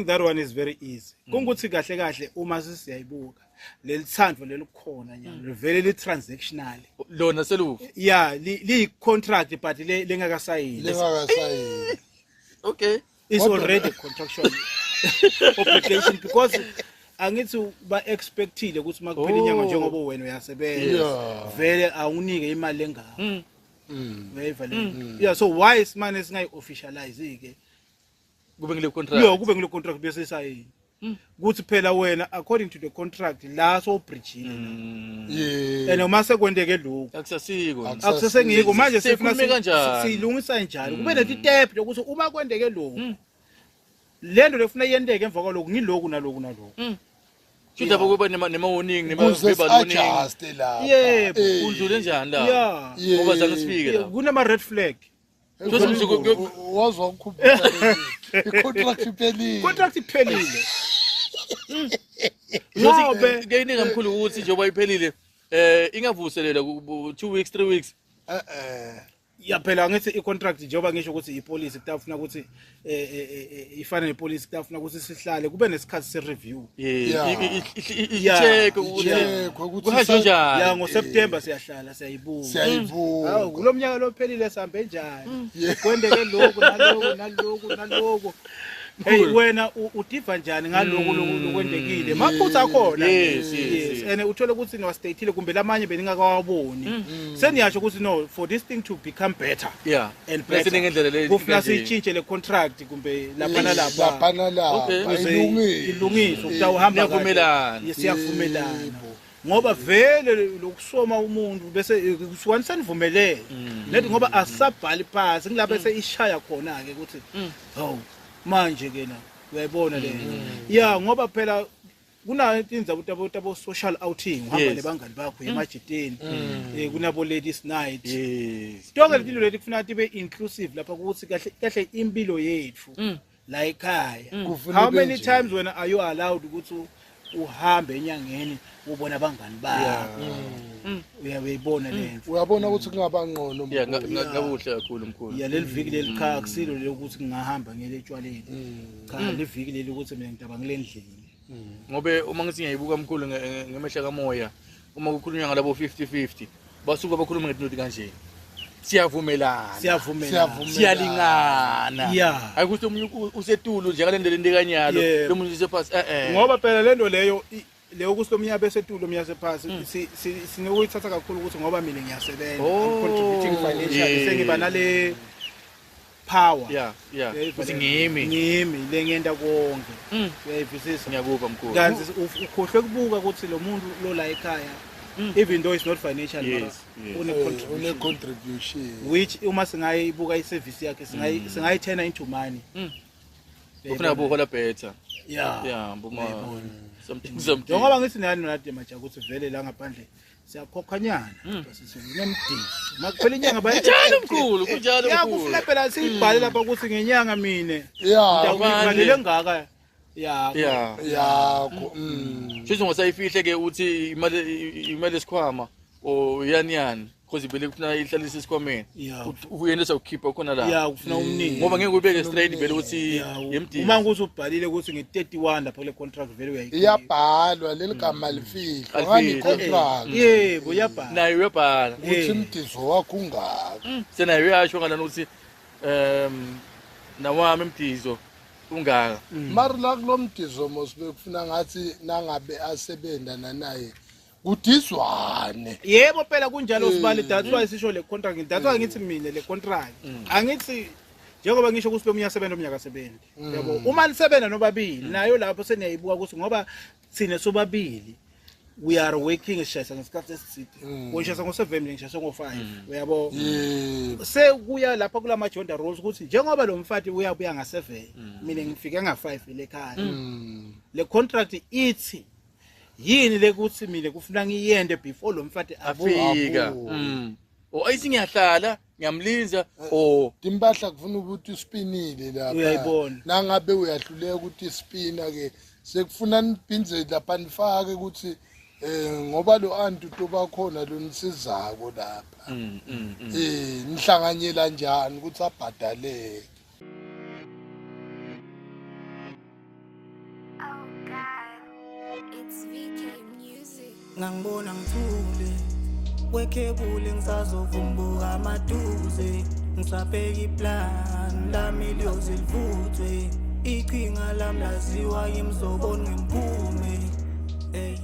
That one is very easy. Kungukuthi kahle kahle uma sesiyayibuka leli thando lelikhona nyalo livele li transactional. Lona selufa. Yeah, li contract but le lengakasayini. Lengakasayini. Okay. It's Kodwa- already contractual obligation because angithi ba expectile ukuthi makuphela inyanga Oh. njengoba wena uyasebenza Yeah. vele awunike imali engaka. Uyayiva le. Yeah, so why simane singayi officialize ke? Kube ngile contract. Yo kube ngile contract bese isayini. Kuthi phela wena according to the contract la so bridgeile la. Yeah. And uma sekwendeke lokhu Akusasiko. akusesengiko manje sifuna Sikhulume kanjani? siyilungisa njani kube netitep lokuthi uma kwendeke lokhu lento lefuna yenteke emva kwalokhu ngiloku naloku naloku. Shuthi lapho kuba nema nema warning nema Kuze verbal warning. si-adjuste lapha. Yebo. Eh. Undlule njani la? Yeah. Yeah. Ngoba zange sifike la. Kunama red flag. Joseph, Wazwa ukukhumbula i-contract iphelile. Contract iphelile. Ngobe Kuyayinika mkhulu ukuthi njengoba iphelile eh ingavuselelwa 2 weeks 3 weeks. Eh eh. Ya phela ngithi i-contract njengoba ngisho ukuthi ipolicy kutafuna ukuthi ifane nepolicy kutafuna ukuthi sihlale kube nesikhathi se-review. Yeah. Yeah. I-check ukuthi I-check ukuthi kuhanjwe Ya njani. ngoSeptember siyahlala siyayibuka. Siyayibuka. Hawu kulo mnyaka lophelile sihambe njani? Yeah. Kwendeke lokhu naloku naloku naloku. Hey wena udiva njani ngalokhu lokhu lokwendekile? Maphutha akhona. Yes. And uthole ukuthi niwastatile kumbe lamanye beningakawaboni. Seniyasho ukuthi no for this thing to become better. Yeah. And Bese better. ngendlela le. Kufuna kanje. siyitshintshe le contract kumbe lapha nalapha. Lapha nalapha. Okay. Ukuze Ilungile. ilungiswe ukuthi awuhamba kahle. Niyavumelana. Yes, siyavumelana. Ngoba vele lokusoma umuntu bese kusuka senivumelene. Nethi ngoba asabhali phansi ngilapha bese ishaya khona ke ukuthi hawu manje ke na uyayibona le. Yeah ngoba phela kunayo indzaba tabo tabo social outing uhamba nebangani bakho emajiteni kunabo ladies night. Tonke letinto leti kufuna tibe inclusive lapha ukuthi kahle kahle impilo yethu la ekhaya. Kufuna How ibe many nje. times wena are you allowed ukuthi uhambe enyangeni ubona abangani bakho? Uyayibona lento. Uyabona ukuthi kungaba ngcono. Yeah, mkhulu. ngakuhle kakhulu mkhulu. Ya leli viki leli cha akusilo lokuthi ngingahamba ngiyele etshwaleni. Cha leli viki leli ukuthi mina ngidaba ngile ndlini. Ngobe uma ngithi ngiyayibuka mkhulu ngemehla kamoya uma kukhulunywa ngalabo 50-50 basuka bakhuluma ngetinto kanje. Siyavumelana. Siyavumelana. Siyavumelana. Siyalingana. Yeah. Ayikuthi omunye usetulu nje ngalendlela into ekanyalo, Yebo. lo munye usephasi eh eh. Ngoba phela lento leyo leyo ukuthi lomunye abesetulu omunye asephasi sinokuyithatha kakhulu ukuthi ngoba mina ngiyasebenza I'm contributing financially sengiba nale power. Yeah, yeah. Uyayiva Ukuthi le- ngimi. Ngimi lengiyenta konke. Uyayivisisa. Ngiyakuva mkhulu. Kanti ukhohlwe kubuka ukuthi lo muntu lo la ekhaya even though it's not financial mara une contribution Une contribution. which uma singayibuka i-service yakhe singayi-turn into money. Ufuna buhola better. Yeah. Yeah, buma something something. Njengoba ngithi nani nade maja ukuthi vele la ngaphandle siyakhokhanyana sinemdisi. Makuphela inyanga baya Kunjalo mkhulu, kunjalo Ya mkhulu. kufuna phela siyibhale lapha ukuthi ngenyanga mina Yeah. ngidawukuvalele ngaka yakho. Yeah. Yakho. Shuthi ngosayifihle ke uthi imali esikhwama or yani yani because vele kufuna ihlalise esikhwameni. Uyenza ukukhipha khona la. Yeah, kufuna umningi. Ngoba ngeke uyibeke straight vele ukuthi yemdisi. Uma ukuthi ubhalile ukuthi nge-31 lapha kule contract vele uyayikhipha. Iyabhalwa leli gama lifihlwa ngani Alifihlwa. contract. Yebo, iyabhala. Nayo uyabhala. Ukuthi umdizo wakho ungaka. Senayo uyasho ngalana ukuthi nawami imdizo ungaka. Mara la kulomdizo mos bekufuna ngathi nangabe asebenza nanaye kudizwane. Yebo phela kunjalo sibali that's why sisho le contract that's why ngithi mina le contract angithi njengoba ngisho ukuthi lo munye asebenza omnyaka asebenzi yabo uma nisebenza nobabili nayo lapho seniyayibuka ukuthi ngoba thina sobabili we are working sishayisa ngesikhathi esithile ngishayisa ngo-7 mina ngishayisa ngo-5 uyabo sekuya lapha kula ma-gender roles ukuthi njengoba lo mfati uyabuya nga-7 mina ngifike nga-5 le ekhaya le contract ithi yini lekuthi mina kufuna ngiyende before lo mfati abuye Afika. O ayithi ngiyahlala, ngiyamlinza o Timpahla kufuna ukuthi uspinile lapha. Uyayibona. Nangabe uyahluleka ukuthi spina ke sekufuna niphinze lapha nifake ukuthi ngoba lo anti utoba khona lo nisizako lapha. Nihlanganyela njani ukuthi abhadaleke. Oh God, it's VK Music. Ngangibona ngithule kwekhebuli, ngisazovumbuka maduze. Ngisabheka iplan lami liyoze livuthwe. Iqhinga lami laziwa yimzobona ngemphume. Ey.